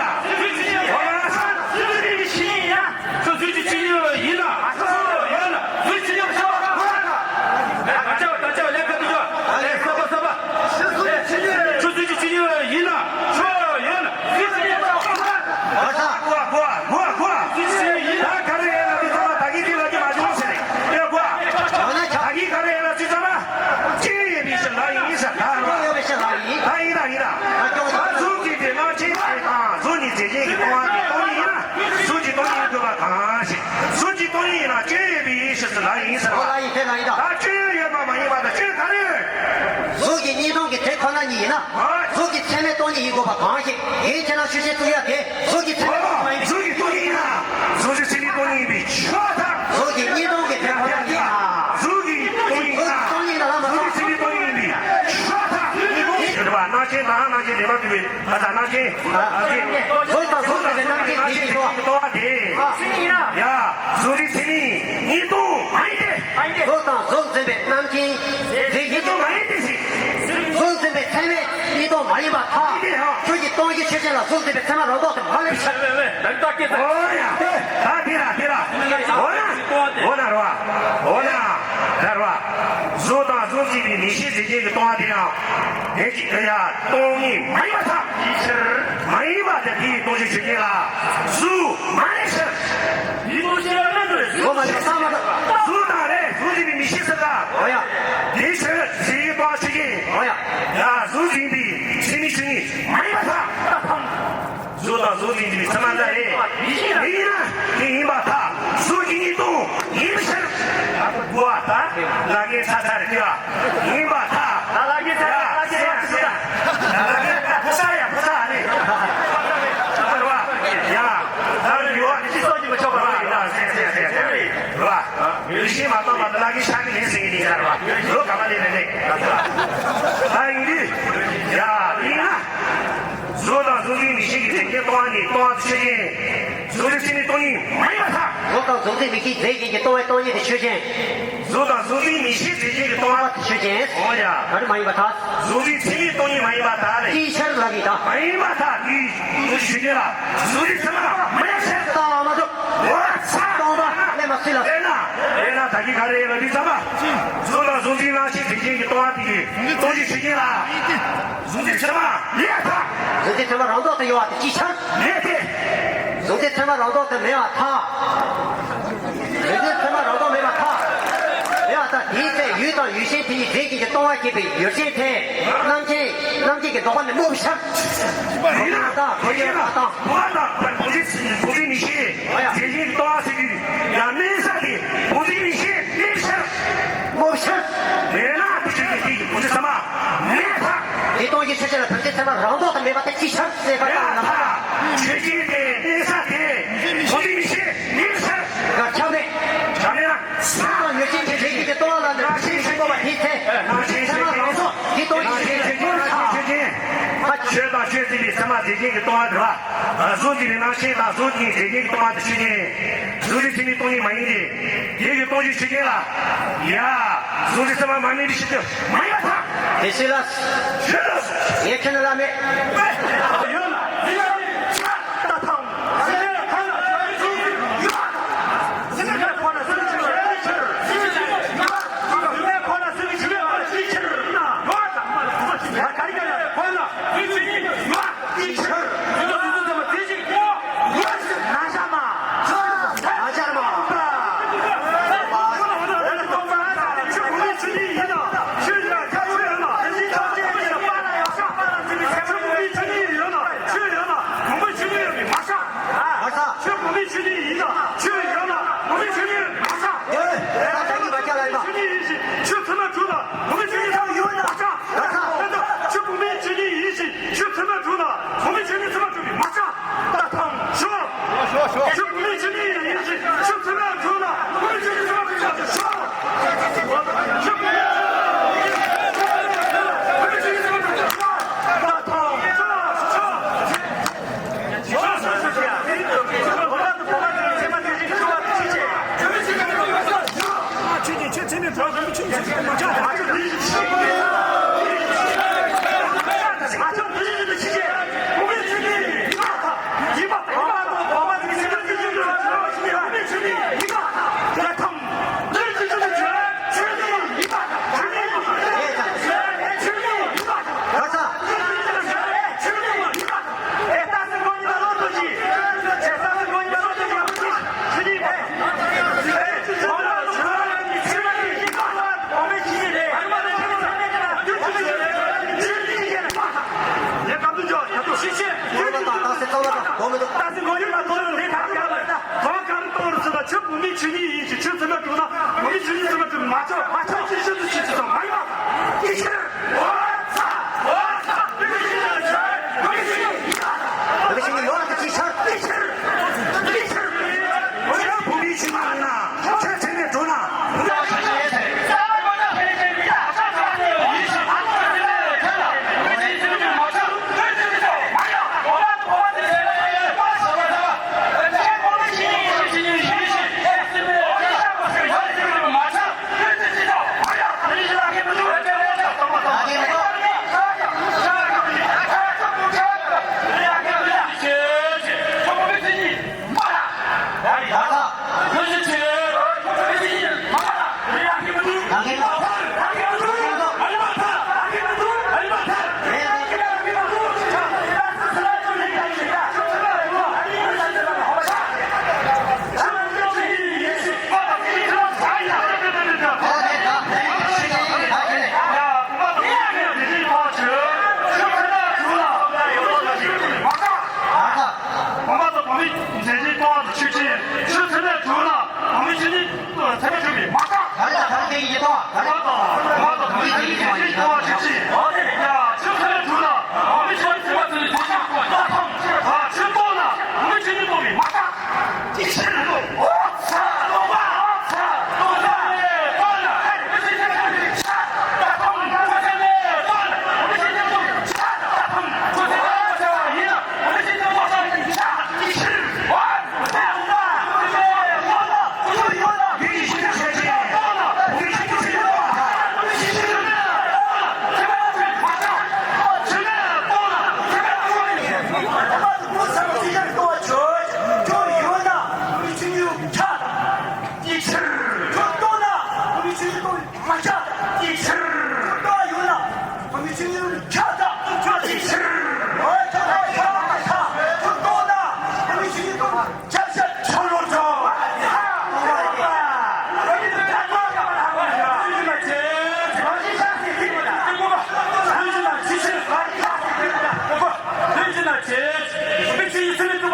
གཟུགས་ཀྱི་ཆོས་ཉིད་ཡིན་ལ། ཡོད་ལ། གཟུགས་ཀྱི་ཆོས་ཉིད་ཡོད་ལ། ད་ཅག་ད་ཅག་ལས་ཀ་དུ་ཅག་ལས་གསར་པ་གསར་པ། ཆོས་ཀྱི་ཆོས་ཉིད་ཡིན་ལ། ཆོས་ཡོད་ལ། གཟུགས་ཀྱི་ཆོས་ཉིད་ཡོད་ལ། གོ་གོ་གོ་གོ། གཟུགས་ཀྱི་ཆོས་ཉིད་ཡིན་ལ། ད་ག་རེ་ཡིན་ལ་དུས་ཚང་མ་ད་གིན་དེ་ལ་ཅི་མ་བྱུང་ཟེར་ནས་ཡོད་གོ། ད་གིན་ག་རེ་ཡིན་ལ་དུས་ཚང་མ་ཅི་ཡོད་པའི་ཕྱིར་ལ་ཡིན་ཟེར་ད་རེད་བ། ཡོད་པའི་ཕྱིར་ལ་ཡིན། ད་ཡིན་ད་ཡིན་ད། ད་གཟུགས་ཀྱི་དེ་ལ་ཆེས་དེ་དང་གཟུགས་ནི་དེ་ཅན་གྱི་སྟོང་བ་དེ་སྟོང་ཉིད་ཡིན་ན། གཟུགས་ཀྱི་སྟོང་ཉིད་དགོས་པ་གང་ཞིག་གཟུགས་ཀྱི་སྟོང་ཉིད་ཡིན་ན་སྐྱོན་ཡོད་པའི་ཕྱིར་ཟེར་ལ་ཡིན་ཟེར་བ། ལ་ཡིན་དེ་ལ་ཡིན་ད། ད་སྐྱོན་ཡོད་པ་མ་ཡིན་པ་དང་སྐྱོན་ག་རེ་ཡོད། གཟུགས་ཀྱི་གཉིས་སྟོང་གི་དེ་ཁོ་ན་ཉིད་ཡིན་ན། ཨ། གཟུགས་ཀྱི་ཚད་མས་སྟོང་ཉིད་ཡིན་དགོས་པ་གང་ཞིག་དེའི་ཁྱེད་རང་ཤུགས་རྐྱེན་བཙུགས་ཡ་དེ་གཟུགས་ཀྱི་ཚད་མས་སྟོང་ཉིད་ཡིན། གཟུགས་ཀྱི་སྟོང་ཉིད་ཡིན་ན། གཟུགས་ཀྱི་ཚད་མས་སྟོང་ཉིད་ཡིན་པའི་ཆོས་དང་། གཟུགས་ཀྱི་གཉིས་སྟོང་གི་དེ་ཁོ་ན་ཉིད་ཡིན་ན། གཟུགས་ཀྱི་སྟོང་ཉིད་ཡིན་ན། གཟུགས་ཀྱི་ཚད་མས་སྟོང་ཉིད་ཡིན་པའི་ཆོས་དང་། གཉིས་སྟོང་ཞེས་པ་རྣམ་མཁྱེན་དང་རྣམ་མཁྱེན་འབྲེལ་པ་མཐུན་པའི། ཨ་ད་རྣམ་མཁྱེན། ཨ་ཅེ། གཟུགས་དང་གཟུགས་ཀྱི་རྣམ་མཁྱེན་དེ་བཞིན་དུ། ལྟོ་བ་དེ། ཡ། གཟུགས་འཛིན་ཚད་མས་གཉིས་སྟོང་མ་ཡིན་ཏེ། གཟུགས་དང་གཟུགས་འཛིན་པའི་རྣམ་མཁྱེན་དེ་གཉིས་སྟོང་མ་ཡིན་ཏེ་ཞེས། གཟུགས་འཛིན་པའི་ཚད་མས་གཉིས། སྟོང་མ་ཡིན་པར་ཐལ། ཁྱོད་ཀྱིས་སྟོང་གཞི་ཆོས་ཅན་ལ་གཟུགས་འཛིན་པའི་ཚད་མ་རང་ལྡོག་ཏུ་མ་ལེན་པར་ཐལ། འོ་ཡ། ད་དེ་ར་དེ་ར། འོ་ན། འོ་ན་ར་བ། འོ་ན། ད་ར་བ། གཟུགས་དང་གཟུགས་འཛིན་པའི་མིག་ཤེས་འཛིན་རྐྱེན་གྱི་སྟོང་པ་དེ་ཡང་། དེ་ཅི་ཡ་སྟོང་ཉིད་མ་ཡིན་པར་ཐལ། མ་ཡིན་པ་དེ་དེའི་སྟོང་གཞི་ཆོས་ཅན་ལ་གཟུགས་མ་ལེན་ཕྱིར། འོ་མ་ཡིན་པར་ཐལ། གཟུགས་དང་རེད། གཟུགས་འཛིན་པའི་མིག་ཤེས་ཟེར་ད། འོ་ཡ། དེ་ཆོས་འཛིན་གྱི་སྟོང་པ་ཆོས་ཅན། འོ་ཡ། ཡ་གཟུགས་འཛིན་པའི་ཚད་མའི་ཆོས་ཉིད་མ་ཡིན་པར་ཐལ། གཟུགས་དང་གཟུགས་འཛིན་གྱི་ཚད་མ་འདྲ་རེད། ཡིན་ན་དེ་ཡིན་པར་ཐལ། གཟུགས་ཀྱི་ཉིད་སྟོང་ཡིན་ཕྱིར། གོ་བ་ད་ལ་ངའི་ཚ་ཚ་རེད་ཀྱི་བ། ཡིན་པར་ཐལ། ལ་ལ་ངའི་ཚ་ཚ་ཡ་ཚ་ཚ་ཡ་ཕུ་ཚ་ཡ་ཕུ་ཚ་རེད། ད་ར་བ་ཡ་ད་རུ་ཡོད་ཅི་སོགས་ཀྱི་མི་ཆོག་པ་རེད། ཡ་ཚ་ཚ་ཡ་ཚ་ཚ་རེད་བ། ཡུལ་ཤེས་མ་གཏོགས་པ་ལ་ལ་ངའི་ཤ་གི་ནས་ཟིན་གྱི་ནས་ཡ་ར་བ་ལོ་ག་མ་ལས་ནས་ནས་ད་ཡིན་དུས་ཡ་ཡིན་ན། གཟུགས་དང་གཟུགས་འཛིན་མིག་ཤེས་ཀྱི་འཛིན་རྐྱེན་སྟོང་པ་ཉིད་སྟོང་པ་དེ་ཆོས་ཅན། གཟུགས་འཛིན་ཚད་མའི་སྟོང་ཉིད་མ་ཡིན་པར་ཐལ། གཟུགས་དང་གཟུགས་འཛིན་མིག་ཤེས་འཛིན་རྐྱེན་གྱི་སྟོང་པའི་སྟོང་ཉིད་དེ་ཆོས་ཅན། གཟུགས་དང་གཟུགས་འཛིན་མིག་ཤེས་འཛིན་རྐྱེན་གྱི་སྟོང་པ་དེ་ཆོས་ཅན། འོ་ཡ། ག་རེ་མ་ཡིན་པར་ཐལ། གཟུགས་འཛིན་ཚད་མའི་སྟོང་ཉིད་མ་ཡིན་པར་ཐལ་ལེ། ཅིའི་ཕྱིར་ལབ་ཡིན་ད། མ་ཡིན་པར་ཐལ། དེའི་གཟུགས་ཆོས་ཅན་ལ་གཟུགས་འཛིན་ཚད་མ་མ་ཡིན་ཕྱིར། ད་ལ་མ་གྲུབ། འོ་ཚ། སྟོང་པ་ལས་མ་སྲིད་ལ། ལས་ན་ལས་ན་ད་གིན་ག་རེ་ཡིན་ལ་འདི་ཙམ་པ། གཟུགས་དང་གཟུགས་འཛིན་རྣམ་ཤེས་འཛིན་རྐྱེན་གྱི་སྟོང་པ་དེ་གི་སྟོང་གཞི་ཆོས་ཅན་ལ། གཟུགས་འཛིན་ཚད་མ་མེད་པར་ཐལ། གཟུགས་འཛིན་ཚད་མ་རང་ལྡོག་ཏུ་ཡོད་པ་དེ་ཅིའི་ཕྱིར། མེད་དེ། གཟུགས་འཛིན་ཚད་མ་རང་ལྡོག་ཏུ་མེད་པར་ཐལ། གཟུགས་འཛིན་ཚད་མ་རང་ལྡོག་མེད་པར་ཐལ། མེད་པར་ཐལ། དེའི་ཚེ་ཡུལ་དང་ཡུལ་ཅན་དེ་ཉིད་འཛིན་རྐྱེན་གྱི་སྟོང་པ་སྐྱེས་པའི་ཡུལ་ཅན་དེ་རྣམ་མཁྱེན་རྣམ་མཁྱེན་གྱི་ལྡོག་པ་ནི་སྨོས་པའི་ཕྱིར། ཡིན་ན་ད་གོ་རྒྱུ་མ་བཏང་། བུ་དང་བུ་འཛིན་བུ་འཛིན་མིག་ཤེས་འཛིན་རྐྱེན་གྱི་སྟོང་པ་ཟེར་རྒྱུ་ཡང་གནས་ས་དེ་བུ་འཛིན་མིག་ཤེས་གནས་ཕྱིར། སྨོས་ཕྱིར། མེད་ན་དེ་ཆོས་ཅན་དེ་ཡི་བུ་འཛིན་ཚད་མ་མེད་པར་ཐལ། དེ་སྟོང་གཞི་ཆོས་ཅན་ལ་བུ་འཛིན་ཚད་མ་རང་ལྡོག་ཏུ་མེད་པ་དེ་ཅིའི་ཕྱིར་ཟེར་བ་དང་ལམ་ཁ། ཆོས་ཅན་དེ་གནས་ས་དེ་བུ་འཛིན་མིག་ཤེས་གནས་ཕྱིར། ག་ཁྱབ་མེད། ཁྱབ་མེད་ན། ཡུལ་དང་ཡུལ་ཅན་གྱི་འཛིན་རྐྱེན་གྱི་སྟོང་པ་ལ་ནི་རྣམ་མཁྱེན་ཆོས་ཅན་སྨོས་པ་དེའི་ཚེ། རྣམ་མཁྱེན་ཆོས་ཅན་དེ་སྟོང་གཞི་ཆོས་ཅན་སྨོས་པར་ཐལ། ཆོས་དང་ཆོས་འཛིན་པའི་ཚད་མ་འཛིན་རྐྱེན་གྱི་སྟོང་པ་དེ་ལ། གཟུགས་འཛིན་པའི་རྣམ་མཁྱེན་དང་གཟུགས་ཀྱི་འཛིན་རྐྱེན་གྱི་སྟོང་པ་དེ་ཆོས་ཅན། གཟུགས་འཛིན་ཚད་མའི་སྟོང་ཉིད་མ་ཡིན་ཏེ། དེ་གི་སྟོང་གཞི་ཆོས་ཅན་ལ། ཡ། གཟུགས་འཛིན་ཚད་མ་མ་དམིགས་པའི་ཕྱིར་དུ་མ་ཡིན་པར་ཐལ། དེ་སུས་ལབ། ཆོས་ལ་སོ། ངས་ཁྱོད་ལ་ལབ་མེད། ཡོད་ལ། ད་ཐང་། ཆོས་ཡོད་ན་གོང་མའི་ཆོས་ཉིད་ཡིན་ན། ཆོས་ཡོད་ན་གོང་མའི་ཆོས་ཉིད་མ་ཤར། ཆོས་གོང་མའི་ཆོས་ཉིད་ཡིན་ན། ཆོས་ཡོད་ན་གོང་མའི་ཆོས་ཉིད་མ་ཤར། ཡོད་རེད། ད་ད་གིན་མ་ཁྱབ་ལ་ཡིན་ན། ཆོས་ཉིད་ཡིན་ཞིང་ཆོས་ཚད་མར་གྲུབ་ན་གོང་མའི་ཆོས་ཉིད་ཚད་མར་གྲུབ་པས་མ་ཤར། ད་ད་ཆོས་གོང་མའི་ཆོས་ཉིད་ཡིན་ཞིང་ཆོས་ཚད་མར་གྲུབ་ན་གོང་མའི་ཆོས་ཉིད་ཚད་མར་གྲུབ་པས་མ་ཤར། ད་ཐང་ཤོ། ཆོས་གོང་མའི་ཆོས་ཉིད་ཡིན་ཞིང་ཆོས་ཚད་མར་གྲུབ་ན་གོང་མའི་ཆོས་ཉིད་ཚད་མར་གྲུབ་པས་མ་ཤར། ཆོས་གོང་མའི་ཆོས་ཉིད་ཡིན་ཞིང་ཆོས་ཚད་མར་གྲུབ་ན་གོང་མའི་ཆོས་ཉིད་ཚད་མར་གྲུབ་པས་མ་ཤར། ཆོས་གོང་མའི་ཆོས་ཉིད་ཡིན་ཞིང་ཆོས་ཚད་མར་གྲུབ་ན་གོང་མའི་ཆོས་ཉིད་ཚད་མར་གྲུབ་མ་ཆགས། མ་ཆགས་ཅིག་ཤེས་སུ་ཆེས་ཆེ་ཙམ་མ་ཡིན་པ། ཅིག་ཤེས།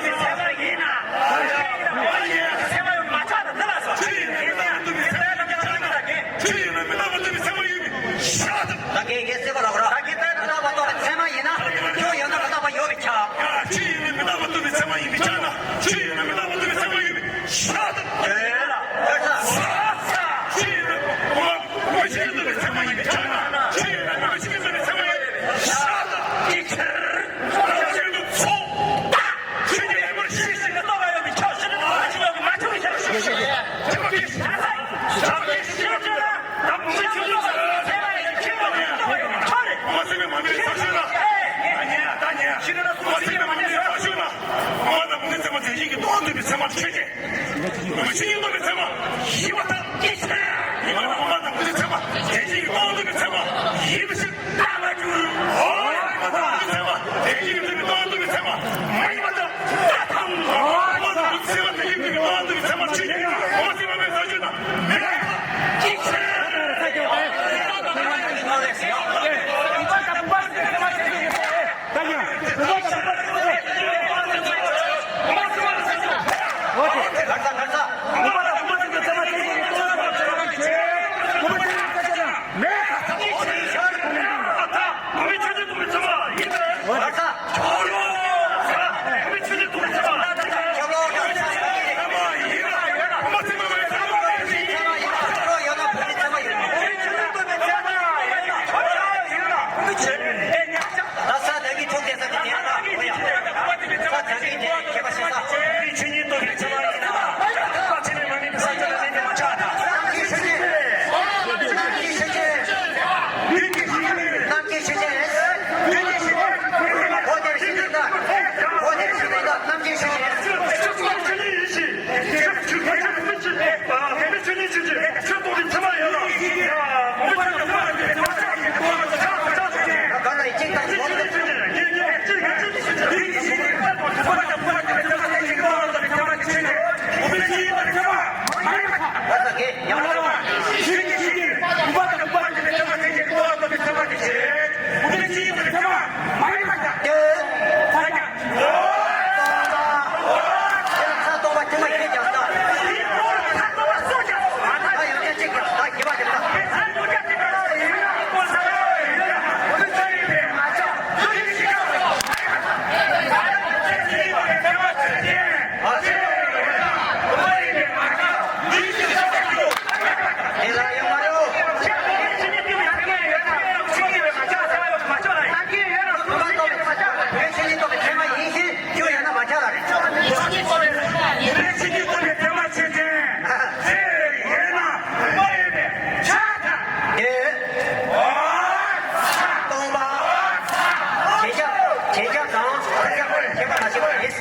ཐུབ་པའི་ཚད་མ་ཡིན་ན། ཚད་མ་ཡོད་མ་ཆགས་ན་འདི་ལ་སོགས། ཆོས་ཡིན་ན་མི་རྟག་པར་ཐུབ་པའི་ཚད་མ་ཡིན་པའི་ཆ་ན། ཆོས་ཡིན་ན་མི་རྟག་པར་ཐུབ་པའི་ཚད་མ་ཡིན་པའི་ཆ་ན། ད་གིན་ངས་གསལ་པོ་ལབ་རོགས། ད་གིན་དཔེ་མི་རྟག་པ་རྟོགས་པའི་ཚད་མ་ཡིན་ན། ཁྱོད་ཡོད་ན་མི་རྟག་པ་ཡོད་པའི་ཆ། ཆོས་ཡིན་ན་མི་རྟག་པར་ཐུབ་པའི་ཚད་མ་ཡིན་པའི་ཆ་ན། ཆོས་ཡིན་ན་མི་རྟག་པར་ཐུབ་པའི་ཚད་མ་ཡིན་པའི་ཆ་ན། ཡོད་ལ། ཡོད་ས། ས། ཆོས་ཡིན་ན་མི་ཤེས་ཐུབ་པའི་ཚད་མ་ཡིན་པའི་ཆ་ན། ཆོས་ཡིན་ན་མི་ཤེས་ཐུབ་པའི་ཚད་མ་ཡིན་པའི་ཆ་ན། དེ་ཕྱིར། ཆོས་ཡིན་ན་ཚོགས། ཆོས་ཉིད་ཡིན་པར་ཤེས་ཤིང་ནི་རྟོགས་པ་ཡོད་པའི་ཆ་ཤེས་ནི་རྟོགས་པ་ཤེས་ཡོད་པའི་མ་ཐུབ་པའི་ཆ་ཤེས་ཤིང་ཐུབ་པ་ཤེས་ཤིང་ཐུབ་པ་ཤེས་ཤིང་ཐུབ་པ་ཡོད་པའི་ཆ་རེད། མ་སེམས་མ་མེད་ས་ཤོད་ན། ད་ཉན་ད་ཉན། མ་སེམས་མ་མེད་ས་ཤོད་ན། མ་ད་མུ་ནི་ཚད་མ་བདེན་བཞི་གི་སྟོང་ཐུབ་པའི་ཚད་མ་ཆོས་ཅན། མུ་ཤེས་ཉིད་རྟོགས་པའི་ཚད་མ་ཞི་བ་དང་། ཡིན་པ་ལ་མ་ད་མུ་ནི་ཚད་མ་བདེན་བཞི་གི་སྟོང་ཐུབ་པའི་ཚད་མ་ཡིན་པ་ཞིག་ད་ལ་འགྱུར། ཨོ་ཡ་མ་ད་མུ་ནི་ཚད་མ་བདེན་བཞི་གི་སྟོང་ཐུབ་པའི་ཚད་མ་མ་ཡིན་པ་དང་།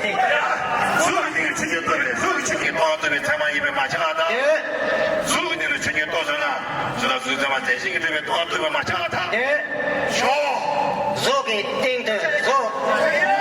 གཟུགས་ཀྱི་ཆོས་ཉིད་རྟོགས་པའི་གཟུགས་ཀྱི་ཆོས་ཉིད་རྟོགས་ཐུབ་པའི་ཚད་མ་ཡིན་པས་མ་ཁྱབ་པ་དང་། གཟུགས་ཀྱི་སྟེང་དུ་ཆོས་ཉིད་རྟོགས་ཐུབ་ན་གཟུགས་དང་གཟུགས་ཚད་མ་བདེན་བཞི་གི་སྒྲིབ་པས་རྟོགས་ཐུབ་པས་མ་ཁྱབ་པ་དང་། ཞོག་གཟུགས་ཀྱི་སྟེང་དུ་གཟུགས།